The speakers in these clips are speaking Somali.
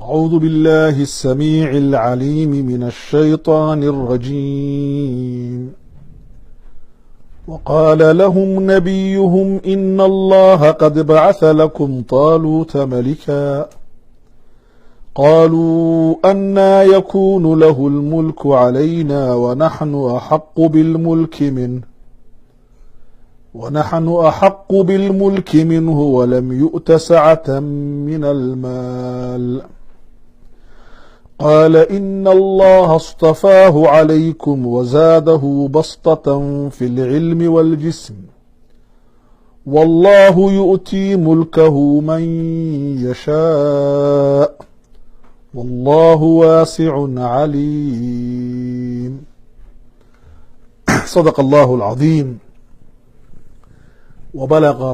أعوذ بالله السميع العليم من الشيطان الرجيم. وقال لهم نبيهم إن الله قد بعث لكم طالوت ملكا. قالوا أنى يكون له الملك علينا ونحن أحق بالملك منه ولم يؤت سعة من المال. قال إن الله اصطفاه عليكم وزاده بسطة في العلم والجسم، والله يؤتي ملكه من يشاء، والله واسع عليم. صدق الله العظيم وبلغ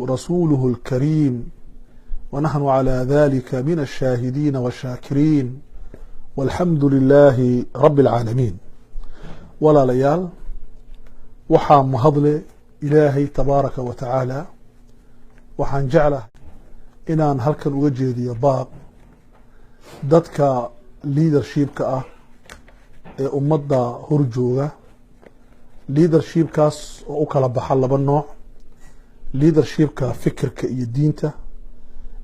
رسوله الكريم، ونحن على ذلك من الشاهدين والشاكرين، والحمد لله رب العالمين. Walaalayaal, waxaa mahadle Ilaahay tabaaraka wa tacaala. Waxaan jeclahay inaan halkan uga jeediyo baaq dadka leadershipka ah ee ummadda horjooga, leadershipkaas oo u kala baxa laba nooc: leadershipka fikirka iyo diinta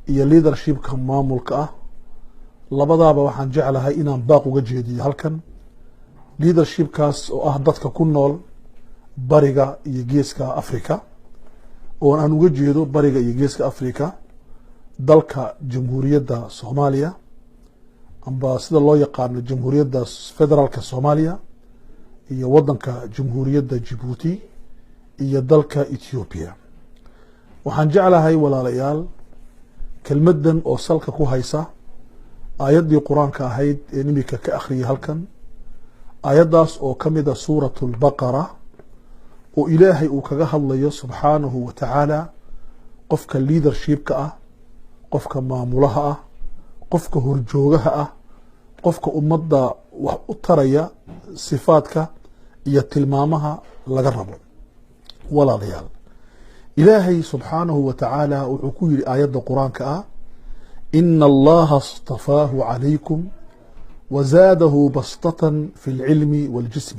iyo leadershipka maamulka ah. Labadaaba waxaan jeclahay inaan baaq uga jeediyo halkan, leadershipkaas oo ah dadka ku nool Bariga iyo Geeska Africa, oo aan uga jeedo Bariga iyo Geeska Africa, dalka Jamhuuriyadda Soomaaliya, amba sida loo yaqaano Jamhuuriyadda Federaalka Soomaaliya, iyo waddanka Jamhuuriyadda Jibuuti iyo dalka Ethiopia. Waxaan jeclahay, walaalayaal, kelmaddan oo salka ku haysa aayaddii Qur-aanka ahayd ee imika ka akhriyay halkan, aayaddaas oo ka mida Suuratu Lbaqara, oo Ilaahay uu kaga hadlayo subxaanahu wa tacaala qofka leadershipka ah, qofka maamulaha ah, qofka horjoogaha ah, qofka ummadda wax u taraya, sifaadka iyo tilmaamaha laga rabo. Walaalayaal, Ilaahay subxaanahu wa tacaala wuxuu ku yidhi aayadda Qur-aanka ah: "إن الله اصطفاه عليكم وزاده بسطة في العلم والجسم."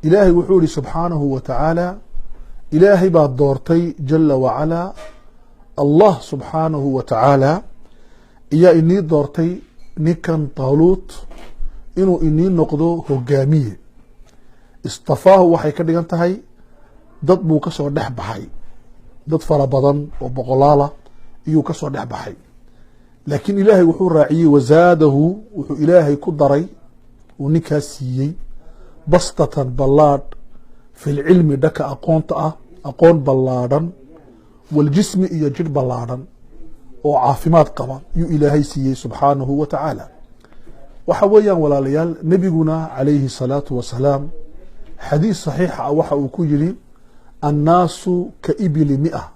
Ilaahay wuxuu yihi subxaanahu wa tacaala, Ilaahay baa doortay jala wacalaa, Allah subxaanahu wa tacaala iyaa inii doortay ninkan Taaluut inuu inii noqdo hogaamiye. Istafaahu waxay ka dhigan tahay dad buu kasoo dhex baxay, dad fara badan oo boqolaala iyuu kasoo dhex baxay. Laakiin Ilaahay wuxuu raaciyey وزاده, wuxuu Ilaahay ku daray uu ninkaas siiyey بسطة, ballaadh, في العلم, dhaka aqoonta ah, aqoon ballaadhan, والجسم, iyo jidh ballaadhan oo caafimaad qaba yuu Ilaahay siiyey subxaanahu wa tacaala. Waxa weeyaan, walaalayaal, nebiguna calayhi salaatu wasalaam xadiis saxiixa ah waxa uu ku yidhi: "الناس كإبل 100."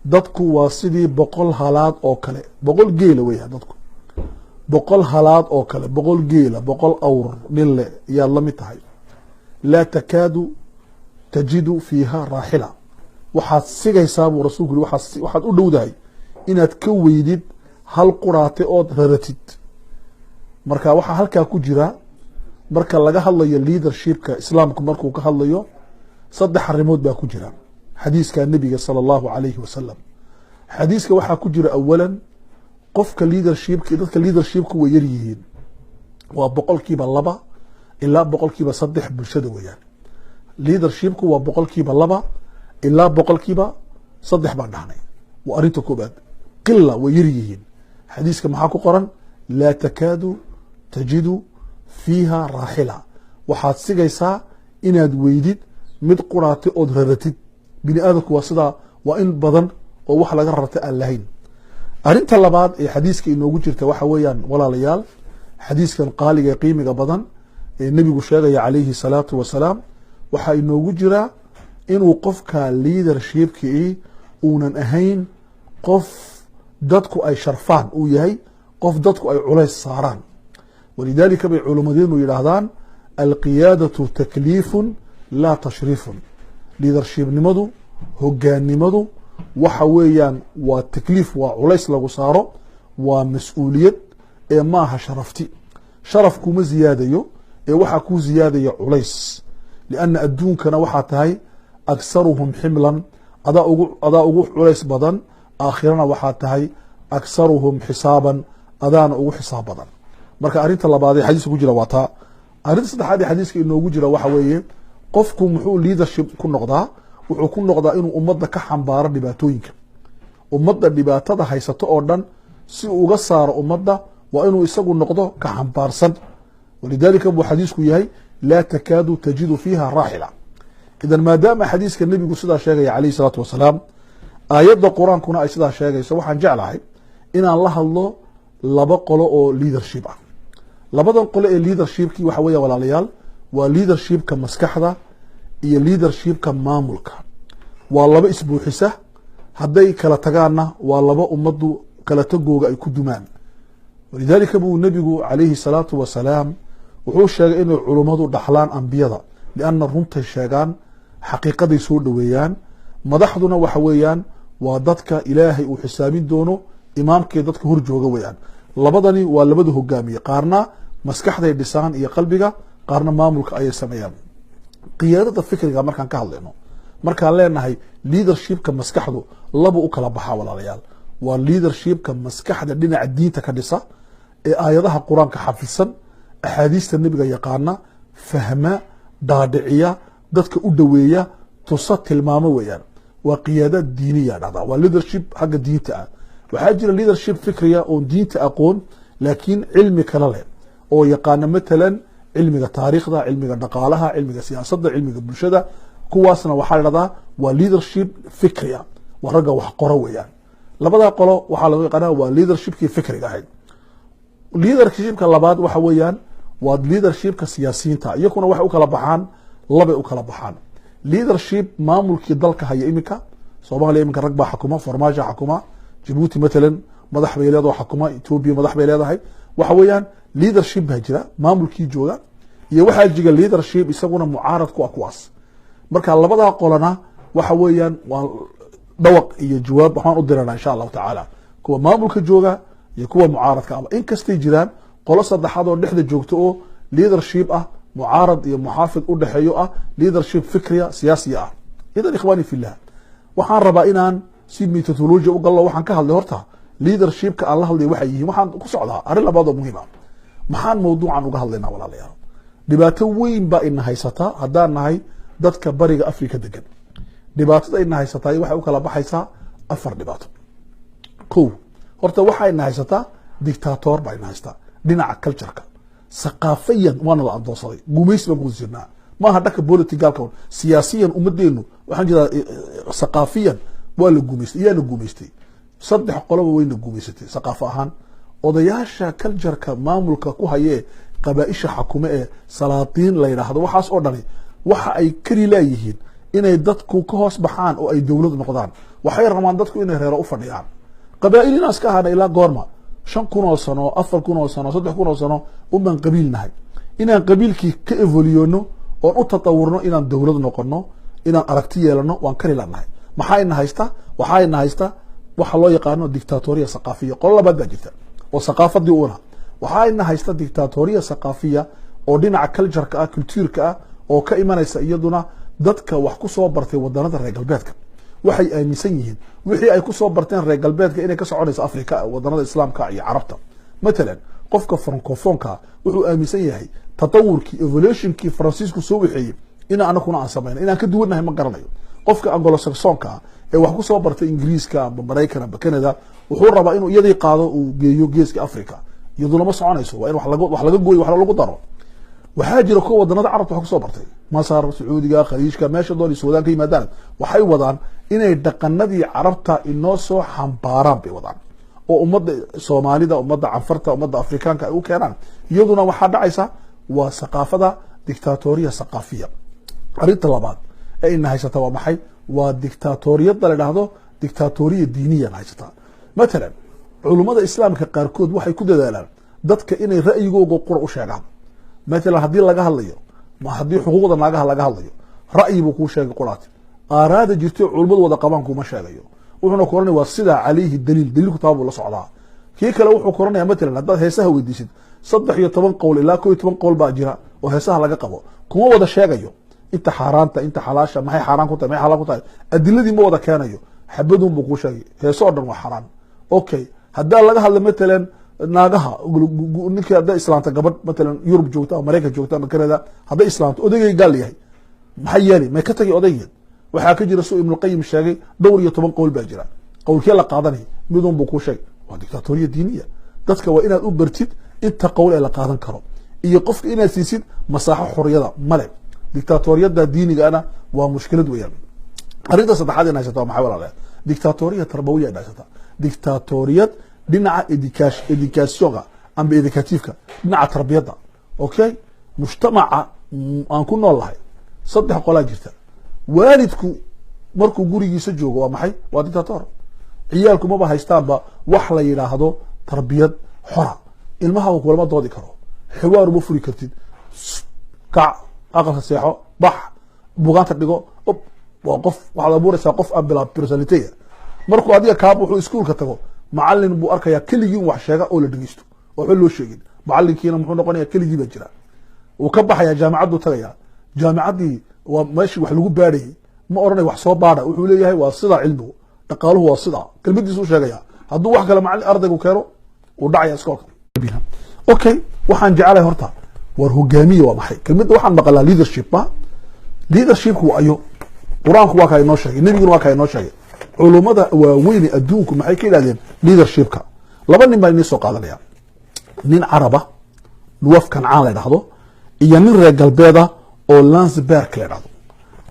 Dadku waa sidii 100 halaad oo kale, 100 geela weya. Dadku 100 halaad oo kale, 100 geela, 100 awr dhinle ayaad la mid tahay. "لا تكاد تجد فيها راحلة." Waxaad sigaysaa, buu Rasuulku yiri, waxaad u dhowdahay inaad ka weydid hal quraate ood raratid. Marka waxaa halkaa ku jira, marka laga hadlayo leadershipka, Islaamku markuu ka hadlayo, saddex arrimood baa ku jira xadiiska nebiga sala Allahu calayhi wasalam. Xadiiska waxaa ku jira awalan, qofka leadershipka, dadka leadershipka way yar yihiin, waa 2% ilaa 3% bulshada weeyaan. Leadershipku waa 2% ilaa 3% baan dhahnay. Waa arrinta koobaad, qila, way yar yihiin. Xadiiska maxaa ku qoran? "لا تكاد تجد فيها راحلة." Waxaad sigaysaa inaad weydid mid quraate ood raratid. Bini aadamku waa sidaa, waa in badan oo wax laga rarta aan lahayn. Arrinta labaad ee xadiiska inoogu jirta waxa weeyaan, walaalayaal, xadiiskan qaaliga ee qiimiga badan ee nebigu sheegaya calayhi salaatu wasalaam, waxaa inoogu jira inuu qofka leadershipkii uunan ahayn qof dadku ay sharfaan, uu yahay qof dadku ay culays saaraan. ولذلك bay culummadeenu yidhaahdaan: "القيادة تكليف لا تشريف." Leadershipnimadu, hogaannimadu waxa weeyaan waa takliif, waa culays lagu saaro. Waa mas-uuliyad ee maaha sharafti. Sharaf kuma ziyaadayo ee waxaa kuu ziyaadaya culays, lianna adduunkana waxaa tahay aksaruhum ximlan, adaa ugu culays badan. Aakhirana waxaa tahay aksaruhum xisaaban, adaana ugu xisaab badan. Marka arrinta labaad ee xadiiska ku jira waa taa. Arrinta saddexaad ee xadiiska inoogu jira waxa weeye, qofku muxuu leadership ku noqdaa? Wuxuu ku noqdaa inuu ummadda ka xambaaro dhibaatooyinka. Ummadda dhibaatada haysato oo dhan si uu uga saaro ummadda, waa inuu isagu noqdo ka xambaarsan. Walidaalika buu xadiisku yahay laa takaadu tajidu fiiha raaxila. Idan maadaama xadiiska nebigu sidaa sheegaya calayhi salaatu wasalaam, aayadda qur-aankuna ay sidaa sheegayso, waxaan jeclahay inaan la hadlo laba qolo oo leadership ah. Labadan qolo ee leadershipkii waxa weeya, walaalayaal, waa leadershipka maskaxda iyo leadershipka maamulka. Waa laba isbuuxisa, hadday kala tagaanna waa laba ummaddu kala tagooga ay ku dumaan. Walidaalika buu nebigu calayhi salaatu wasalaam wuxuu sheegay inay culummadu dhaxlaan ambiyada, lianna runtay sheegaan, xaqiiqaday soo dhoweeyaan. Madaxduna waxa weeyaan waa dadka Ilaahay uu xisaabin doono, imaamkee dadka hor jooga weeyaan. Labadani waa labada hogaamiye. Qaarna maskaxday dhisaan iyo qalbiga, qaarna maamulka ayay sameeyaan. Qiyaadada fikriga markaan ka hadlayno, markaan leenahay leadershipka maskaxdu laba u kala baxaa, walaalayaal. Waa leadershipka maskaxda dhinaca diinta ka dhisa ee aayadaha qur-aanka xafidsan, axaadiista nebiga yaqaana, fahma, dhaadhiciya, dadka u dhoweeya, tusa, tilmaamo weeyaan. Waa qiyaadaad diiniya dhahdaa, waa leadership xagga diinta ah. Waxaa jira leadership fikriya oon diinta aqoon, laakiin cilmi kale leh oo yaqaana, matalan cilmiga taariikhda, cilmiga dhaqaalaha, cilmiga siyaasadda, cilmiga bulshada. Kuwaasna waxaa la dhahdaa waa leadership fikriya, waa ragga wax qoro weeyaan. Labadaa qolo waxaa lagu yaqaanaa waa leadershipkii fikriga ahayd. Leadershipka labaad waxa weeyaan waa leadershipka siyaasiyiinta. Iyakuna waxay u kala baxaan, labay u kala baxaan. Leadership maamulkii dalka haya, iminka Soomaaliya iminka rag baa xakuma, Farmaajo xakuma. Jabuuti matalan madax bay leedaho xakuma. Etoobiya madax bay leedahay. Waxa weeyaan leadership baa jira maamulkii jooga, iyo waxaa jira leadership isaguna mucaarad ku ah kuwaas. Marka labadaa qolana waxa weeyaan waa dhawaq iyo jawaab waxaan u dirana insha Allahu tacaala kuwa maamulka jooga iyo kuwa mucaaradka aba. Inkastay jiraan qolo saddexaad oo dhexda joogto oo leadership ah, mucaarad iyo muxaafid u dhexeeyo ah, leadership fikriya siyaasiya ah. Idan ikhwaani fillah, waxaan rabaa inaan si methodology u gallo. Waxaan ka hadlay horta leadershipka aan la hadlay waxay yihiin. Waxaan ku socdaa arrin labaad oo muhiim ah. Maxaan mawduucan uga hadlaynaa, walaalayaal? Dhibaato weyn baa ina haysataa haddaan nahay dadka Bariga Africa degan. Dhibaatada ina haysataa waxay u kala baxaysaa afar dhibaato. Ko, horta waxaa ina haysataa dictator baa ina haysataa dhinaca cultureka. Saqaafayan waana la adoonsaday, gumaysi baan ku jirnaa. Maaha dhanka politicalka, siyaasiyan ummadeenu waxaan jeedaa saqaafiyan waa la gumaystay. Iyaa la gumaystay? Saddex qoloba wayna gumaysatay saqaafo ahaan. Odayaasha cultureka maamulka ku hayee, qabaaisha xakume ee salaatiin la yidhaahdo, waxaas oo dhani waxa ay kari leeyihiin inay dadku ka hoos baxaan oo ay dowlad noqdaan. Waxay rabaan dadku inay reero u fadhiyaan. Qabaa'il inaan iska ahaana ilaa goorma? 5,000 oo sano, 4,000 oo sano, 3,000 oo sano unbaan qabiil nahay. Inaan qabiilkii ka evoliyono oon u tatawurno inaan dowlad noqono, inaan aragti yeelano, waan kari lanahay. Maxaa ina haysta? Waxaa ina haysta waxa loo yaqaano dictatoriya saqaafiya. Qolo labaad baa jirta oo saqaafadii una. Waxaa ina haysta dictatoriya saqaafiya oo dhinaca cultureka ah, cultureka ah, oo ka imanaysa iyaduna dadka wax ku soo bartay wadanada reer galbeedka. Waxay aaminsan yihiin wixii ay kusoo barteen reer galbeedka inay ka soconayso Africa, wadanada Islaamka iyo Carabta. Matalan qofka francophoneka wuxuu aaminsan yahay tatawurkii, evolutionkii Faransiisku soo waxeeyey in anakuna aan samayno. Inaan ka duwannahay ma garanayo. Qofka Anglo-Saxonka ah ee wax kusoo bartay Ingiriiska amba Maraykan amba Canada wuxuu rabaa inuu iyadii qaado, uu geeyo geeska Africa. Iyaduna ma soconayso, waa in wax laga gooyo, wax lagu daro. Waxaa jira kuwa wadanada Carabta wax kusoo bartay, Masar, Sacuudiga, Khaliijka, meesha doon, Suudaan ka yimaadaan. Waxay wadaan inay dhaqanadii Carabta inoo soo xambaaraan bay wadaan, oo ummadda Soomaalida, ummadda Canfarta, ummadda Afrikaanka ay u keenaan. Iyaduna waxaa dhacaysa waa saqaafada dictatoriya saqaafiya. Arrinta labaad ee ina haysata waa maxay? Waa dictatoriyadda la dhahdo dictatoriya diiniya na haysataa. Matalan culummada Islaamka qaarkood waxay ku dadaalaan dadka inay ra'yigooga qura u sheegaan. Matalan haddii laga hadlayo, haddii xuquuqda naagaha laga hadlayo, ra'yi buu kuu sheegay quraati. Aaraada jirtay culummadu wada qabaan kuma sheegayo. Wuxuuna ku oranaya waa sidaa, calayhi daliil, daliilku taa buu la socdaa. Kii kale wuxuu koranaya, matalan haddaad heesaha weydiisid, 13 qowl ilaa 11 qowl baa jira oo heesaha laga qabo. Kuma wada sheegayo inta xaaraanta, inta xalaasha, maxay xaaraan ku tahay, maxay xalaal ku tahay, adiladii ma wada keenayo. Xabadun buu kuu sheegay, heeso oo dhan waa xaaraan. Okay, haddaa laga hadla matalan naagaha, ninkii hadday islaanta gabadh matalan Yurub joogta ama Maraykan joogta ama Canada, hadday islaamto, odaygay gaal yahay, maxay yeeli? May ka tagi odaygeed? Waxaa ka jira, suu Ibnulqayim sheegay, dhowr iyo toban qowl baa jira. Qowlkee la qaadanaya? Midun buu kuu sheegay. Waa dictatoriya diiniya. Dadka waa inaad u bartid inta qowl ee la qaadan karo, iyo qofka inaad siisid masaaxo xoriyada male. Dictatoriyada diinigana waa mushkilad weeyaan. Arrinta saddexaad in haysata waa maxay, walaalayaal? Dictatoriya tarbawiya in haysata, dictatoriyad dhinaca educationka amba educativeka, dhinaca tarbiyadda. Okay, mujtamaca aan ku nool lahay saddex qolaa jirta. Waalidku markuu gurigiisa joogo waa maxay? Waa dictator. Ciyaalku maba haystaanba wax la yidhaahdo tarbiyad xora. Ilmaha kulama doodi karo, xiwaar uma furi kartid. Kac, aqalka seexo, bax, bugaanta dhigo. Waa qof waxaad abuuraysaa qof aan bilaa personality. Markuu adiga kaa wuxuu iskuulka tago, macalin buu arkayaa keligii wax sheega oo la dhegeysto oo waxba loo sheegin. Macalinkiina muxuu noqonaya? Keligii baa jira. Wuu ka baxayaa, jaamicadduu tagayaa. Jaamicaddii waa meeshii wax lagu baadhayay. Ma odhanay wax soo baadha, wuxuu leeyahay waa sidaa cilmigu, dhaqaaluhu waa sidaa, kelmadiisu u sheegaya. Hadduu wax kale macalin ardaygu keeno, uu dhacaya iskoolka. Okay, waxaan jecelahay horta, war hogaamiye waa maxay? Kelmadda waxaan maqalaa leadership. Ma leadershipku waa ayo? Qur-aanku waa kaa inoo sheegay, nebiguna waa kaa inoo sheegay. Culummada waaweyne adduunku maxay ka yidhahdeen leadershipka? Laba nin baan inii soo qaadanaya: nin caraba, Nuwaf Kancaan la dhahdo, iyo nin reer galbeeda oo Landsberg la dhahdo.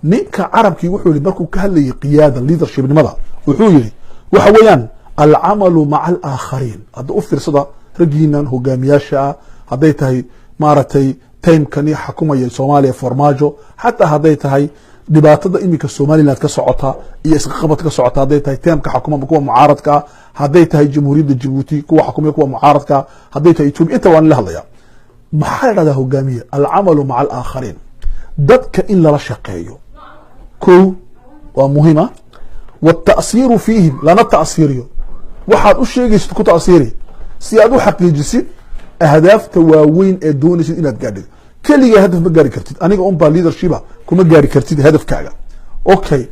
Ninka carabkii wuxuu yihi, markuu ka hadlayay qiyaada, leadershipnimada, wuxuu yihi waxa weeyaan alcamalu maca alaakhariin. Hadda u fiirsada raggiinan hogaamiyaasha ah, hadday tahay maaragtay timekani xakumaya Soomaaliya Farmaajo, xataa hadday tahay dhibaatada iminka Somaliland ka socota iyo isqabad ka socota, hadday tahay teamka xakuma kuwa mucaaradka ah, hadday tahay Jamhuuriyadda Jabuuti kuwa xakumaya kuwa mucaaradka, hadday tahay Ethiopia, inta waan la hadlaya. Maxaa la dhahdaa hogaamiye? Alcamalu maca alaakhariin, dadka in lala shaqeeyo, ko waa muhima. Wاta'siiru fiihim, lana ta'siiriyo, waxaad u sheegaysid ku ta'siiri si aad u xaqiijisid ahdaafta waaweyn ee doonaysid inaad gaadhid. Keligaa hadaf ma gaari kartid. Aniga un baa leadershipa kuma gaari kartid hadafkaaga. Okay,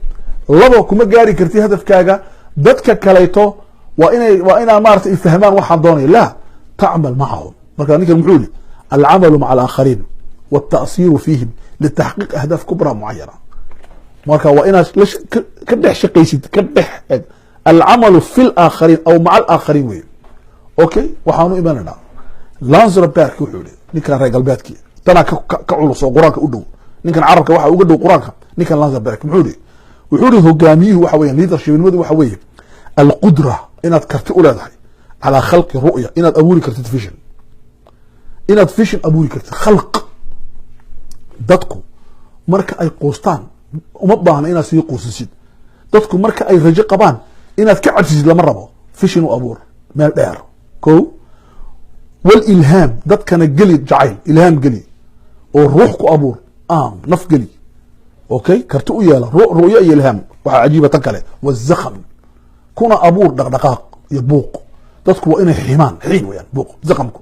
labo, kuma gaari kartid hadafkaaga. Dadka kaleeto waa inaa maarata fahmaan waxaan doonaya. La tacmal macahum. Marka ninkan muxuu yihi? Alcamalu maca alaakhariin wاta'siiru fiihim litaxqiiq ahdaaf kubra mucayana. Marka waa inaad ka dhex shaqaysid, ka dhex alcamalu fi laakhariin aw maca alaakhariin wey. Okay, waxaanu imanaynaa Lanzerberg. Wuxuu yihi ninkan reer galbeedkii, tanaa ka culus oo Qur-aanka u dhow. Ninkan carabka waxa uga dhow Qur-aanka. Ninkan Lanzerberg muxuu yihi? Wuxuu yihi hogaamiyuhu waxa weya, leadershipnimadu waxa weeye alqudra, inaad karti u leedahay, calaa khalqi ru'ya, inaad abuuri kartid vision, inaad vision abuuri kartid. Khalq dadku marka ay quustaan uma baahna inaad sii quusisid. Dadku marka ay rajo qabaan inaad ka cabsisid lama rabo. Vision u abuur meel dheer. Ko walilhaam, dadkana geli jacayl, ilhaam geli oo ruux ku abuur, am naf geli. Okay, karti u yeela ru'yo iyo ilhaam. Waxaa cajiiba tan kale, wazakhm, kuna abuur dhaqdhaqaaq iyo buuq. Dadku waa inay ximaan, xiin weyaan buuq, zakhamku.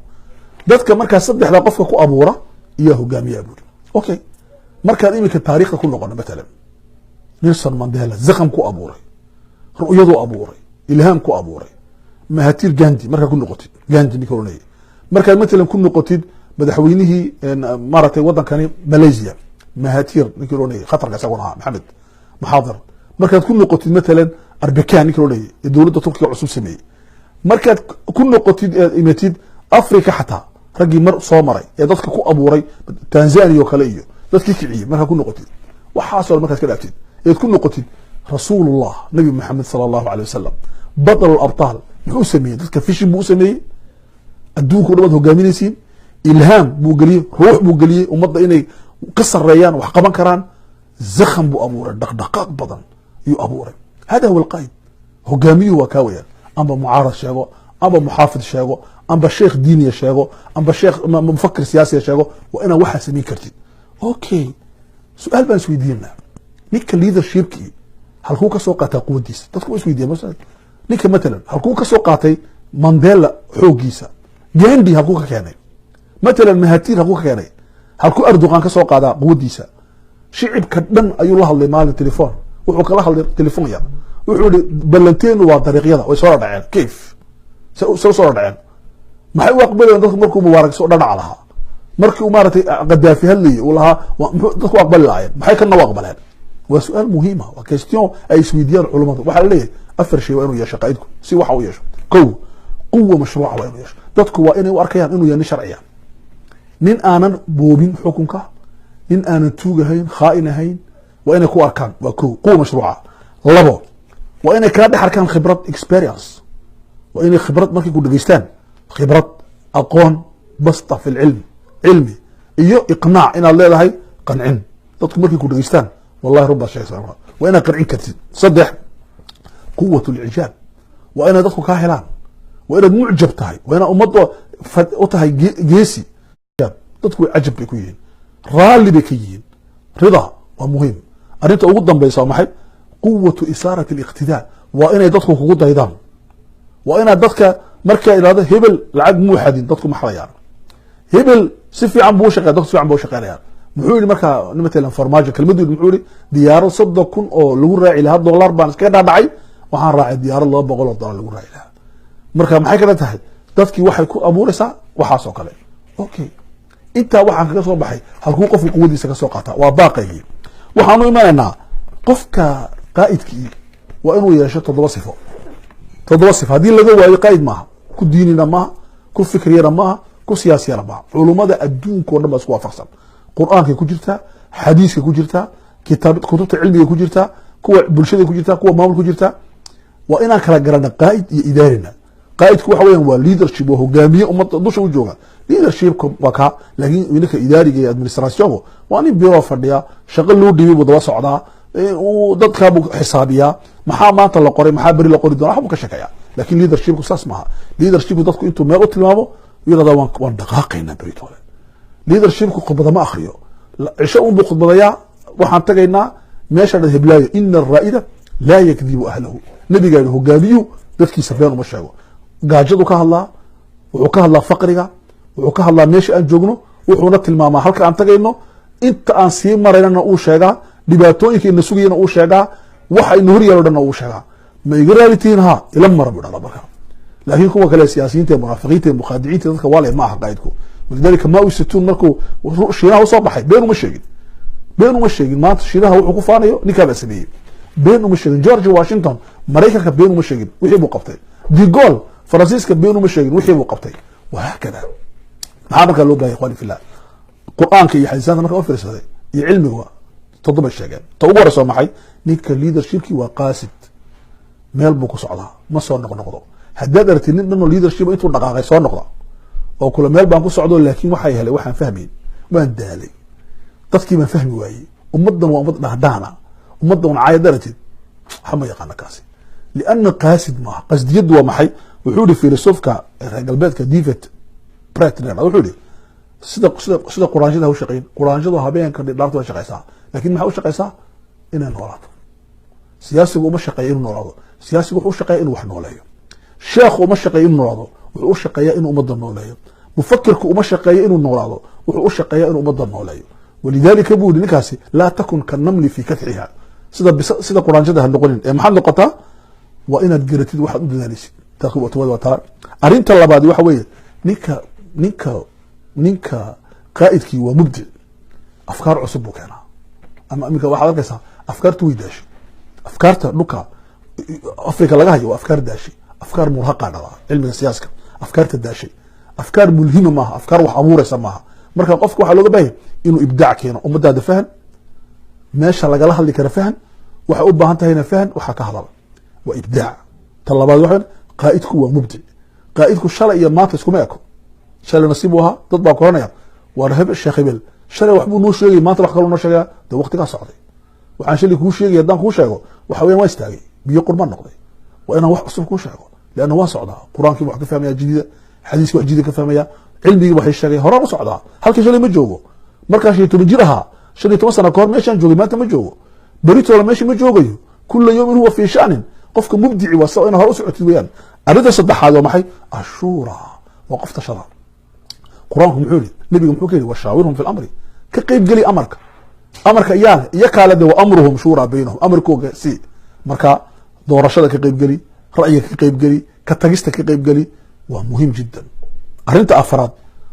Dadka markaa saddexda qofka ku abuura iyo hogaamiyaa buuri. Okay, markaad iminka taariikhda ku noqono, matalan Nelson Mandela, zakam ku abuuray, ru'yadu abuuray, ilhaam ku abuuray. Mahatir Gandhi markaad ku noqotid, Gandhi ninka oranayay, markaad matalan ku noqotid madaxweynihii maaragtay wadankani Malaysia, Mahatir ninkii oranayay, khatarka isaguna ahaa, Maxamed Maxaadir, markaad ku noqotid matalan Erbakan ninkii oranayay ee dowladda Turkiga cusub sameeyey, markaad ku noqotid eed imatid Africa, xataa raggii mar soo maray ee dadka ku abuuray Tanzania oo kale iyo dadkii kiciyey, markaad ku noqotid waxaasoo dhan, markaad ka dhaaftid eed ku noqotid Rasuulullah Nabi Maxamed sala Allahu alay wasalam, batal abtaal, muxuu sameeyey? Dadka vision buu u sameeyey, adduunka o dhan baad hogaaminaysiin. Ilhaam buu geliyey, ruux buu geliyey ummadda inay ka sareeyaan, wax qaban karaan. Zakhan buu abuuray, dhaqdhaqaaq badan ayuu abuuray. Hada huwa alqaa'id. Hogaamiyuhu waa kaa weyaan. Amba mucaarad sheego, amba muxaafid sheego, amba sheekh diiniya sheego, amba sheekh mufakir siyaasiya sheego, waa inaad waxaa samayn kartid. Okay, su-aal baan isweydiinaa: ninka leadershipkii halkuu ka soo qaataa quwaddiisa? Dadku waa isweydiiya. Ninka matalan halkuu ka soo qaatay Mandela xooggiisa, Gandhi halkuu ka keenay, matalan Mahatir halkuu ka keenay, halkuu Erdogan ka soo qaadaa quwaddiisa? Shicibka dhan ayuu la hadlay maalin telefon, wuxuu kala hadlay telefon yar, wuxuu yihi ballanteenu waa dariiqyada. Way soo dhadhaceen. Kayf se usoo dhadhaceen? Maxay u aqbalayeen dadku markuu Mubaarak soo dhadhaca lahaa, markii uu maaragtay Qadaafi hadlayay uu lahaa, muxuu dadku aqbali lahaayeen? Maxay kana u aqbaleen? Waa su-aal muhiima, waa question ay isweydiiyaan culamadu. Waxaa la leeyahay afar shay waa inuu yeesho qaa'idku si waxa u yeesho. Kow, quwa mashruuca waa inuu yeesho. Dadku waa inay u arkayaan inuu yahay nin sharciya, nin aanan boobin xukunka, nin aanan tuugahayn, khaa'in ahayn, waa inay ku arkaan. Waa kow, quwa mashruuca. Labo, waa inay kala dhex arkaan khibrad, experience. Waa inay khibrad markay ku dhegeystaan, khibrad, aqoon, basta fi lcilm, cilmi iyo iqnaac inaad leedahay, qancin dadku markay ku dhegeystaan. Wallahi run baad sheegaysaa, waa inaad qancin kartid. Saddex, quwat lcijaab, waa inaad dadku kaa helaan, waa inaad mucjab tahay, waa inaad ummadda u tahay geesi. Dadku way cajab bay ku yihiin, raalli bay ka yihiin, rida waa muhiim. Arrinta ugu dambaysa waa maxay? Quwatu isaarati aliqtidaa, waa inay dadku kugu daydaan. Waa inaad dadka markaa idhahdo hebel lacag muu xadin, dadku ma xadayaan. Hebel si fiican buu ushaqeya, dadku si fiican buu ushaqeynayaan. Muxuu yihi markaa matalan Farmaajo kelmadu muxuu yihi? Diyaarad 30,000 oo lagu raaci lahaa dollar baan iskaga dhaadhacay, waxaan raacay diyaarad $200 lagu raaci lahaa. Marka maxay kala tahay? Dadkii waxay ku abuuraysaa waxaas oo kale. Okay, intaa waxaan kaga soo baxay halkuu qofku quwadiisa ka soo qaataa, waa baaqaygii. Waxaanu imanaynaa qofka qaa'idkii waa inuu yeesho toddoba sifo. Toddoba sifo haddii laga waayo qaa'id maaha, ku diinina maaha, ku fikriyana maaha, ku siyaasiyana maaha. Culummada adduunka o dhan baa isku waafaqsan. Qur-aankay ku jirtaa, xadiiskay ku jirtaa, kitaab kutubta cilmigay ku jirtaa, kuwa bulshaday ku jirtaa, kuwa maamul ku jirtaa. Waa inaan kala garana qaa'id iyo idaarina. Qaa'idku waxa weeyaan waa leadership, waa hogaamiye ummadda dusha u jooga, leadershipka waa kaa. Laakiin ninka idaariga iyo administrationku waa nin biro fadhiya, shaqo loo dhibay buu daba socdaa, dadkaa buu xisaabiyaa, maxaa maanta la qoray, maxaa beri la qori doona, wax buu ka sheekeeyaa. Lakin leadershipku saas maaha. Leadershipku dadku intuu meel u tilmaamo yirahdaa waan dhaqaaqaynaa beritole. Leadershipku khudbada ma akriyo, cisho un buu khudbadayaa. Waxaan tagaynaa meesha dhan heblaayo. Ina araa'ida laa yakdibu ahlahu, nabigaa yihi hogaamiyuhu dadkiisa been uma sheego. Gaajadu ka hadlaa, wuxuu ka hadlaa faqriga, wuxuu ka hadlaa meesha aan joogno, wuxuuna tilmaamaa halka aan tagayno, inta aan sii maraynana uu sheegaa, dhibaatooyinka ina sugayana uu sheegaa, waxa ina hor yaalo dhanna uu sheegaa. Ma iga raali tihiin? Ha ila mara buu dhahdaa marka. Laakiin kuwa kale, siyaasiyiinta, munaafiqiinta, mukhaadiciinta, dadka waale ma aha qaa'idku. Walidalika Mao Zedong markuu Shiinaha usoo baxay been uma sheegin, been uma sheegin. Maanta Shiinaha wuxuu ku faanayo ninkaa baa sameeyey. Been uma sheegin. George Washington Maraykanka been uma sheegin, wixii buu qabtay. De Gaulle Faransiiska been uma sheegin, wixii buu qabtay. Wahaakada. Maxaa markaa loo bahaya, ikhwani fillah? Qur-aanka iyo xadiisaanta marka u fiirsaday iyo cilmiga toddoba sheegeen. Ta ugu horeysa maxay? Ninka leadershipkii waa qaasid, meel buu ku socdaa, ma soo noqnoqdo. Haddaad aragtid nin dhanoo leadership intuu dhaqaaqay soo noqda oo kule meel baan ku socdo, laakiin waxay helay waxaan fahmayn, waan daalay, dadkii baan fahmi waayey, ummaddan waa ummad dhahdhaana, ummaddan waa caayad aragtid, waxa ma yaqaana kaasi, lianna qaasid maaha. Qasdiyaddu waa maxay? Wuxuu yihi filosofka reer galbeedka David Prutner, wuxuu yihi sida quraanshada ha u shaqeyn. Quraanshadu habeenka dhaarta way shaqeysaa, lakin maxay u shaqeysaa? Inay noolaato. Siyaasigu uma shaqeeya inuu noolaado, siyaasigu wuxuu u shaqeeya inuu wax nooleeyo. Sheekhu uma shaqeeyo inuu noolaado, wuxuu u shaqeeya inuu ummadda nooleeyo. Mufakirku uma shaqeeyo inuu noolaado, wuxuu u shaqeeya inuu ummadda nooleeyo. Walidaalika buu yihi ninkaasi: laa takun kanamli fi katxiha, sida quraanshada ha noqonin ee maxaad noqotaa? Waa inaad garatid waxaad u dadaalaysid. Waa taa. Arrinta labaad waxa weeye ninka qaa'idkii waa mubdic, afkaar cusub buu keenaa. Ama iminka waxaad arkaysaa afkaartu way daashay. Afkaarta dhulka Africa laga hayo waa afkaar daashay, afkaar murhaqa dhalaa cilmiga siyaaska, afkaarta daashay, afkaar mulhima maaha, afkaar wax abuuraysa maaha. Marka qofka waxaa looga baahanya inuu ibdaac keeno. Ummadaada fahan, meesha lagala hadli kara fahan, waxay u baahan tahayna fahan, waxaa ka hadala waa ibdaac. Ta labaad waxa qaa'idku waa mubdic. Qaa'idku shalay iyo maanta iskuma eko. Shalay nasiib uu ahaa, dad baa koranaya waar hebel, sheekh hebel shalay waxbuu noo sheegay, maanta wax kaloo noo sheegaya. Dee waqtigaa socday, waxaan shalay kuu sheegay haddaan kuu sheego waxa weyan waa istaagay, biyo qurban noqday. Waa inaan wax cusub kuu sheego, leanna waa socdaa. Qur-aankii wax ka fahmaya jadiida, xadiiskii wax jadiida ka fahmaya, cilmigii waxay sheegay horaan u socdaa. Halkii shalay ma joogo. Markaa 15 jir ahaa, 15 sano kahor meeshaan joogay maanta ma joogo, beritoola meesha ma joogayo. Kula yawmin huwa fii sha'nin. Qofka mubdici waa sa inaad hore u socotid weeyaan. Arrinta saddexaad waa maxay? Ashuura, waa qof tashada. Qur-aanku muxuu yihi? Nebiga muxuu ka yihi? Washaawirhum fi lamri, ka qeyb geli amarka. Amarka iyaa leh iyo kaale de, wa amruhum shuuraa baynahum, amarkooga si. Marka doorashada ka qeyb geli, ra'yiga ka qeyb geli, ka tagista ka qeyb geli, waa muhiim jiddan. Arrinta afraad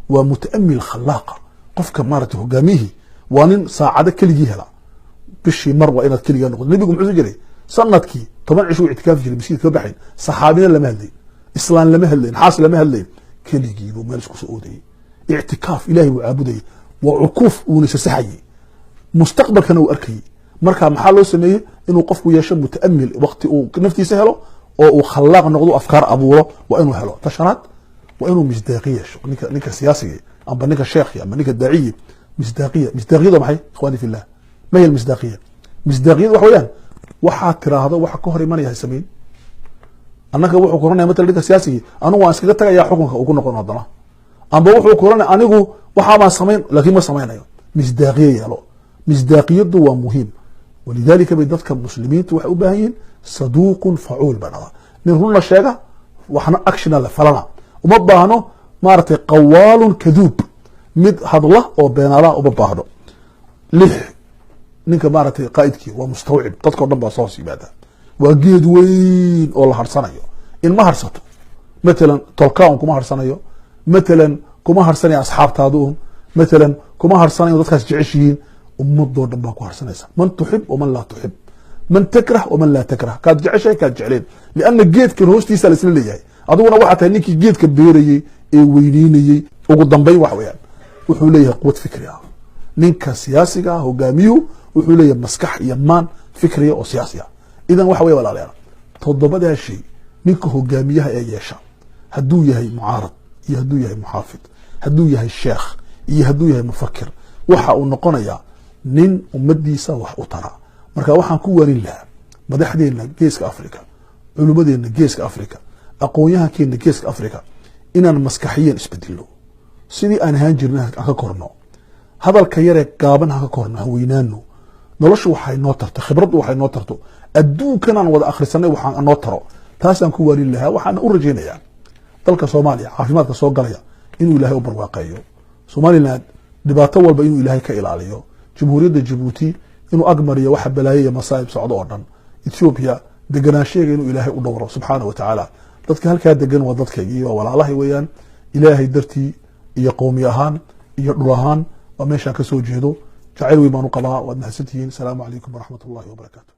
waa mutaamil khalaaqa. Qofka maaragtay hogaamiyihii waa nin saacado keligii hela. Bishii mar waa inaad keligaa noqoto. Nebigu muxuu jiray? Sanadkii 10 cisho uu ictikaafi jiray, masjidka ka baxayn, saxaabina lama hadlayn, islaan lama hadlayn, xaas lama hadlayn, keligii buu meel isku soo oodayay. Ictikaaf, ilahay buu caabudayay, waa cukuuf, uuna sasaxayay, mustaqbalkana uu arkayay. Marka maxaa loo sameeyey? Inuu qofku yeesho mutaamil, waqti uu naftiisa helo oo uu khalaaq noqdo, afkaar abuuro waa inuu helo. Tashanaad waa inuu misdaaqiya yeesho ninka siyaasiga amba ninka sheekhi amba ninka daaciyi. Misdaaqiya, misdaaqiyada maxay, ikhwani fillah? Ma hiya misdaaqiya? Misdaaqiyada waxa weeyaan waxaad tiraahdo waxa ka hor imanaya ha samayn. Annaka wuxuu kuranaya matala ninka siyaasigii, anigu waan iskaga tagayaa xukunka, uu ku noqon haddana, amba wuxuu kuranaya anigu waxaabaan samayn, laakiin ma samaynayo. Misdaaqiye yeelo, misdaaqiyadu waa muhiim. Walidalika bay dadka muslimiintu waxay u baahan yihiin saduuqun facuul baa dhahdaa, nin runna sheega waxna actiona la falana. Uma baahno maaragtay qawaalun kaduub, mid hadla oo beenaalaha uma baahno. Lix, ninka maaragtay qaa'idkii waa mustawcib, dadka o dhan baa soo hoos yimaada. Waa geed weyn oo la harsanayo. In ma harsato matalan tolkaa un kuma harsanayo, matalan kuma harsanayo asxaabtaada un, matalan kuma harsanayo dadkaas jeceshihiin. Ummadoo dhan baa ku harsanaysa, man tuxib waman laa tuxib, man takrah waman laa takrah, kaad jeceshahay kaad jecleen, lianna geedkan hoostiisa laisla leeyahay. Adiguna waxaa tahay ninkii geedka beerayey ee weyneynayey. Ugu dambeyn waxa weeyaan wuxuu leeyahay quwad fikri ah. Ninka siyaasiga ah, hogaamiyuhu, wuxuu leeyahay maskax iyo maan fikriya oo siyaasi ah. Idan waxa wey walaalayaal, toddobadaa shay ninka hogaamiyaha ee yeesha, hadduu yahay mucaarad iyo hadduu yahay muxaafid, hadduu yahay sheekh iyo hadduu yahay mufakir, waxa uu noqonayaa nin ummadiisa wax u tara. Marka waxaan ku waanin lahaa madaxdeena geeska Africa, culummadeena geeska Africa, aqoon-yahankeena geeska Africa, inaan maskaxiyan isbedelo, sidii aan ahaan jirna aan ka korno, hadalka yaree gaaban han ka korno, han weynaano. Noloshu waxay noo tarto, khibraddu waxay noo tarto, adduunkan aan wada akhrisanay waxaan noo taro. Taasaan ku waanin lahaa. Waxaana u rajaynayaa dalka Soomaaliya caafimaadka soo galaya inuu Ilaahay u barwaaqeeyo, Somaliland dhibaato walba inuu Ilaahay ka ilaaliyo, Jamhuuriyadda Jabuuti inuu agmariyo waxa balaayo iyo masaa'ib socdo oo dhan, Ethiopia deganaanshaheega inuu Ilaahay u dhowro subxaana wa tacaala. Dadka halkaa degan waa dadkaygii, waa walaalahay weeyaan, Ilaahay dartii iyo qowmi ahaan iyo dhul ahaan waa meeshaan ka soo jeedo. Jacayl weyn baan u qabaa. Waad mahadsantihiin. Asalaamu calaykum waraxmat ullahi wabarakaatu.